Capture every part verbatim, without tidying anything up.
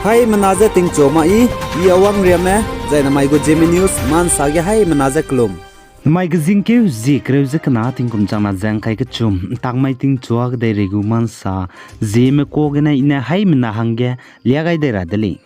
Haimena je tingchu ma i, i Awang Riame, zai namai gu Zeme News, mansa ge haimena je kelum. Namai kezingkeu zie kereu ze kena tingkum changna ze ngkai kechum, ntakmai tingchua kedeirei gu mansa, Zeme ka gene i ne haimena hangge lia gai dai ra de lei.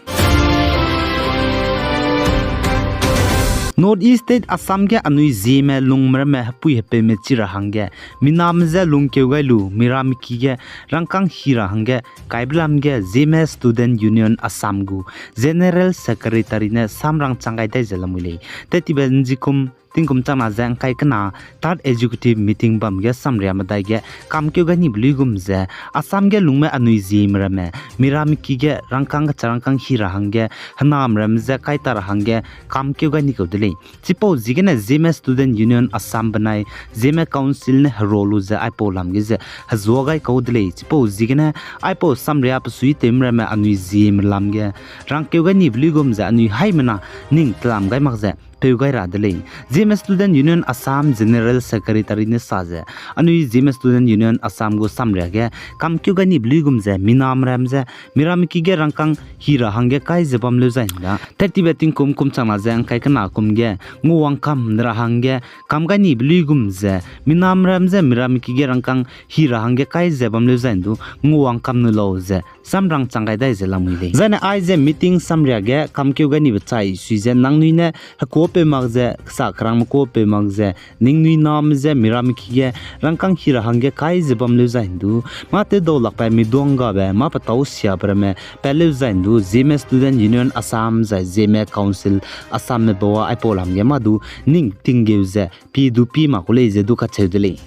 North East State Assam ge anui Zeme lungme ramme hepui hepeume chi ra hangge, miname je lungkeu gai lu, miramiki ge rangkâng hi ra hangge, kaibe lam ge Zeme Student Union Assam gu General Secretary ne samrang chang gai dai ze lamui lei. Tettibe nzikum tingkum changna ze ngkai kena third executive meeting bam ge samria medai ge kamkeu gai nibe luigum ze, Assam ge lungme anui Zeme ramme, miramiki ge rangkâng kacha rangkâng hi ra hangge, hename ramme je kai ta ra hangge, kamkeu gai ni kau de lei. Chipau ziegene Zeme Student Union Assam benai Zeme Council ne hero lu ze aipau lam ge ze hezua gai kau de lei. Chipau ziegene aipau samria pesui tewme ramme anui Zeme lam ge rangkeu gai nibe luigum ze anui haimena ning telam gai mak ze peu gai ra de lei. Zeme Student Union Assam General Secretary ne sa ze, anui Zeme Student Union Assam gu samria ge kamkeu gai nibe luigum ze miname ramme je miramiki ge rangkâng hi ra hangge kai ze bam leu zai nda, tettibe tingkum kum changna ze ngkai kena kum ge nguwang kam ra hangge kam gai nibe luigum ze, miname ramme je miramiki ge rangkâng hi ra hangge kai ze bam leu zai ndu nguwang kam nu lau ze samrang chang gai dai ze lamui lei. Zaine aize meeting samria ge kamkeu gai nibe chai sui ze nangnui ne hekuapeu mak ze, kesa kerangme kuapeu mak ze, ningnui name je miramiki ge rangkâng hi ra hangge kai ze bam leu zai ndu, mâ tew dau lakbe miduanggabe mâ petâu siabe ramme pat leu zai ndu, Zeme Student Union Assam zai Zeme Council Assamme bau aipau lam ge mâ du ning tinggeu ze pie du pie mak ku lei ze du kacheu de lei.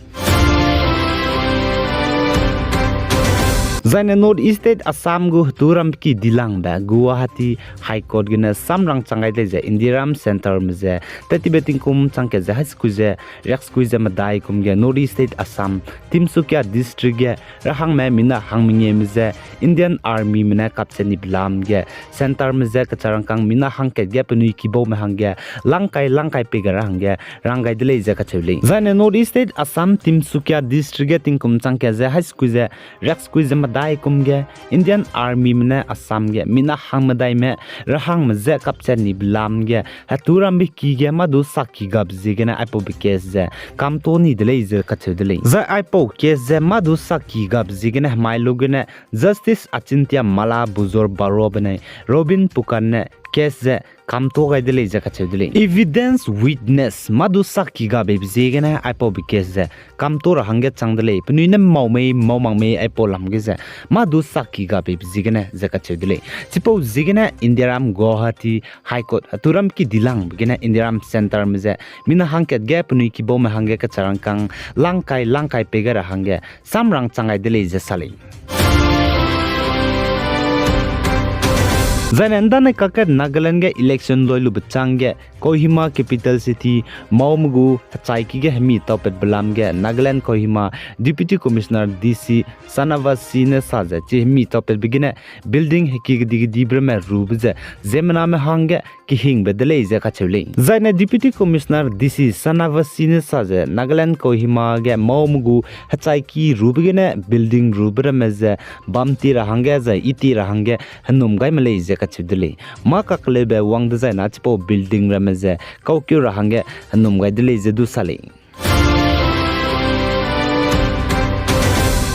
Zaine North East State Assam gu hetu rambe ki dilangbe Guwahati High Court gene samrang chang gai de lei ze Indiaram Centreme je tettibe tingkum chang kat ze hai sekui ze riak sekui ze medai kum ge North East State Assam, Tinsukia District ge rahangme mina hangmengeume je Indian Armyme ne kapchat nibe lam ge Centreme je kacha rangkâng mina hangkat ge penui kibaume hangge langkai langkai pei ge ra hangge rang gai de lei ze kacheu lei. Zaine North East State Assam, Tinsukia District ge tingkum chang kat ze hai sekui ze riak sekui ze medai kum ge Indian Armyme ne Assam ge mina hangmedaime rahangme je kapchat nibe lam ge hetu rambe ki ge mâ du sakki gabe ziegene aipaube case ze kamto ni de lei ze kacheu de lei. Zai aipau case ze mâ du sakki gabe ziegene hemai lu gene Justice Achintya Malla Bujor Baruah benai Robin Phukan ne case ze kamto gai de lei ze kacheu de lei. Evidence witness mâ du sakki gabeibe ziegene aipaube case ze kamto ra hangge chang de lei. Penui ne mau mei mau mak mei aipau lam ge ze mâ du sakki gabeibe ziegene ze kacheu de lei. Chipau ziegene Indiaram Guwahati High Court hetu rambe ki dilangbe gene Indiaram Centreme je mina hangkat ge penui kibaume hangge kacha rangkâng langkai langkai pei gai ra hangge samrang chang gai de lei ze sa lei. Zaine ndane kakat Nagaland ge election loi lube chang ge Kohima capital city maume gu hechaiki ge hemi taupatbe lam ge Nagaland Kohima Deputy Commissioner D C Shanavas C ne sa ze chi hemi taupatbe gene building heki kedi kedibe ramme rube ze ziemmename hangge kehingbe de lei ze kacheu lei. Zaine Deputy Commissioner D C Shanavas C ne sa ze Nagaland Kohima ge maume gu hechaiki rube gene building rube ramme ze bam ti ra hangge zai i ti ra hangge henum gai me lei ze kacheu de lei. Mâ kakeleube wang dezaine chipau building ramme ze kaukeu ra hangge henum gai de lei ze du sa lei.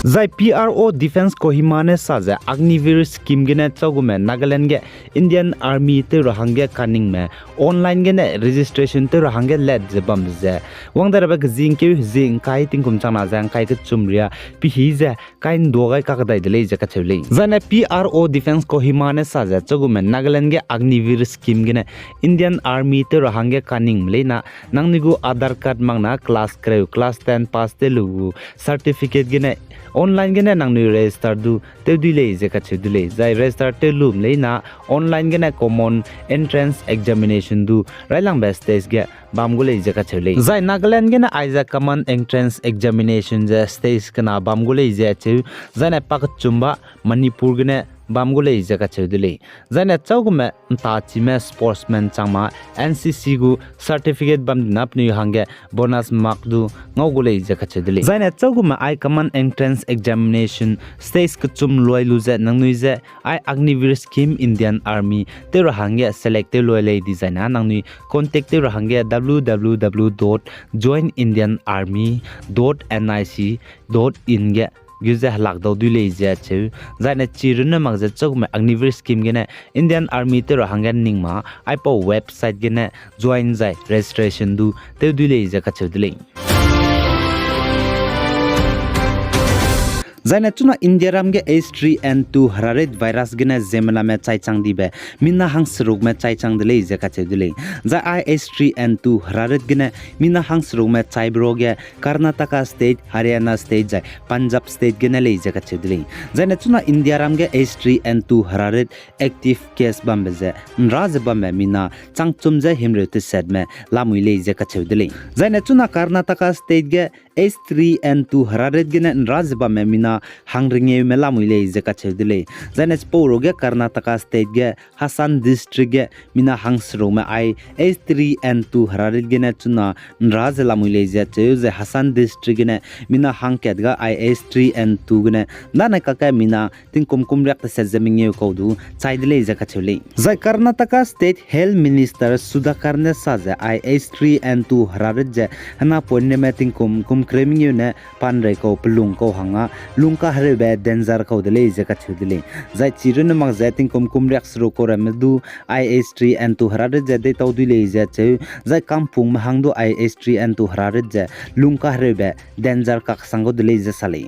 Zai P R O Defence Kohima ne sa ze Agniveer scheme gene chagume Nagaland ge Indian Army tew ra hangge kaningme online gene registration tew ra hangge let ze bam ze wang darabe kezingkeu hezing kai tingkum changna ze ngkai kechum ria pihi ze kai ndua gai kakdai de lei ze kacheu lei. Zaine P R O Defence Kohima ne sa ze chagume Nagaland ge Agniveer scheme gene Indian Army tew ra hangge kaningme leina nangnui gu Aadhaar card makna class kereu, class ten pass tew lu gu certificate gene online gene nangnui register du tew dui lei ze kacheu de lei. Zai register tew lume leina online gene common entrance examination du railangbe stage ge bam gu lei ze kacheu lei. Zai Nagaland gene aize common entrance examination ze stage kena bam gu lei ze cheu, zaine pakechumba Manipur gene bam gu lei ze kacheu de lei. Zaine châugume ’ntachime sportsman chang ma N C C gu certificate bam dina penui hangge bonus mark du ngau gu lei ze kacheu de lei. Zaine châugume ai common entrance examination stage kechum loi lu ze nangnui ze ai Agniveer scheme Indian Army tew ra hangge select tew loi lei dizaina nangnui contact tew ra hangge W W W dot join Indian Army dot N I C dot in ge gu ze helak dau dui lei ze cheu. Zaine chi runne mak ze châugume Agniveer scheme gene Indian Army tew ra hangge ning ma aipau website gene join zai registration du tew dui lei ze kacheu de lei. Zaine chuna Indiaram ge H three N two herarit virus gene ziemmename chai chang dibe mina hangserukme chai chang de lei ze kacheu de lei. Zai ai H three N two herarit gene mina hangserukme chaibe ruage Karnataka State, Haryana State zai Punjab State gene lei ze kacheu de lei. Zaine chuna Indiaram ge H three N two herarit active case bambe ze ’nra ze bamme mina changchum ze himreu tesetme lamui lei ze kacheu de lei. Zaine chuna Karnataka State ge H three N two herarit gene ’nra ze bamme mina hangringeume lamui lei ze kacheu de lei. Zaine chipau ruage Karnataka State ge Hassan District ge mina hangserukme ai H three N two herarit gene chuna ’nra ze lamui lei ze cheu zai Hassan District gene mina hangkat ga ai H three N two gene nane kakge mina tingkum kumriak teset ze mengeu kau du chai de lei ze kacheu lei. Zai Karnataka State Health Minister Sudhakar ne sa ze ai H three N two herarit ze hena poine me tingkum kumkreu mengeu ne panrei kau pelung kau hanga lungkahereube danger kau de lei ze kacheu de lei. Zai chi runne mak ze tingkum kumriak seruk kau ramme du ai H three N two herarit ze deitau dui lei ze cheu, zai kampungme hang du ai H three N two herarit ze lungkahereube danger kaksang kau de lei ze sa lei.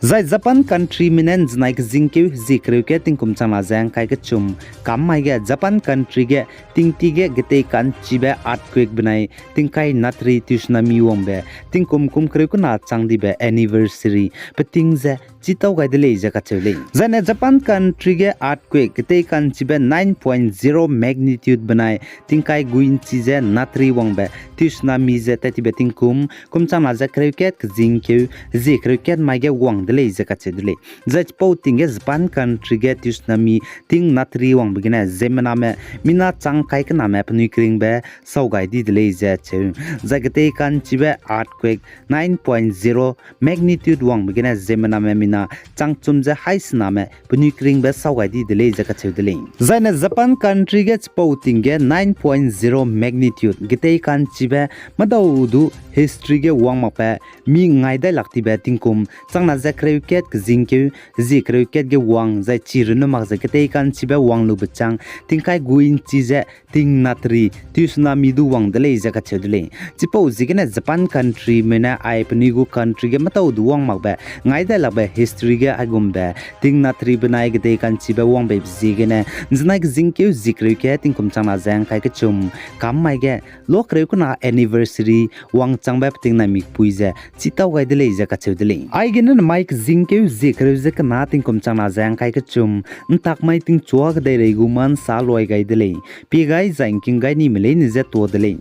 Zai Japan countryme ne ’nzenai kezingkeu hezie kereu kat tingkum changna ze ’ngkai kechum kam mai ge Japan country ge tingti ge getei ka'nchibe earthquake benai tingkai natri tsunami wangbe tingkum kum kereu kena chang dibe anniversary peting ze chitau gai de lei ze kacheu lei. Zaine Japan country ge earthquake getei ka'nchibe nine point zero magnitude benai tingkai gui ’nchi ze natri wangbe tsunami ze tat tibe tingkum kum changna ze kereu kat kezingkeu hezie kereu kat mai ge wang de lei ze kacheu de lei. Zai chipau ting ge Japan country ge tsunami ting natri wangbe gene ziemmename mina chang kai kename penui keringbe sau gai di de lei ze cheu. Zai getei ka'nchibe earthquake nine point zero magnitude wangbe gene ziemmename mina changchum ze haisename penui keringbe sau gai di de lei ze kacheu de lei. Zaine Japan country ge chipau ting ge nine point zero magnitude getei ka'nchibe medau du history ge wang makbe mi ngai dai lak tibe tingkum changna ze kereu kat kezingkeu hezie kereu kat ge wang zai chi runne mak ze getei ka'nchibe wang lube chang tingkai gui ’nchi ze ting natri tsunami du wang de lei ze kacheu de lei. Chipau ziegene Japan countryme ne ai penui gu country ge medau du wang makbe ngai dai lakbe history ge aigumbe ting natri benai getei ka'nchibe wang beibe ziegene ’nzenai kezingkeu hezie kereu kat tingkum changna ze ’ngkai kechum kam mai ge lo kereu kena anniversary wangchangbe peting naimikpui ze chitau gai de lei ze kacheu de lei. Aigene nemai kezingkeu hezie kereu ze kena tingkum changna ze ’ngkai kechum ’ntak mai tingchua kedeirei gu ma ’nsa luai gai de lei. Pie gai zai ’ngking gai nime leine je tuâ de lei.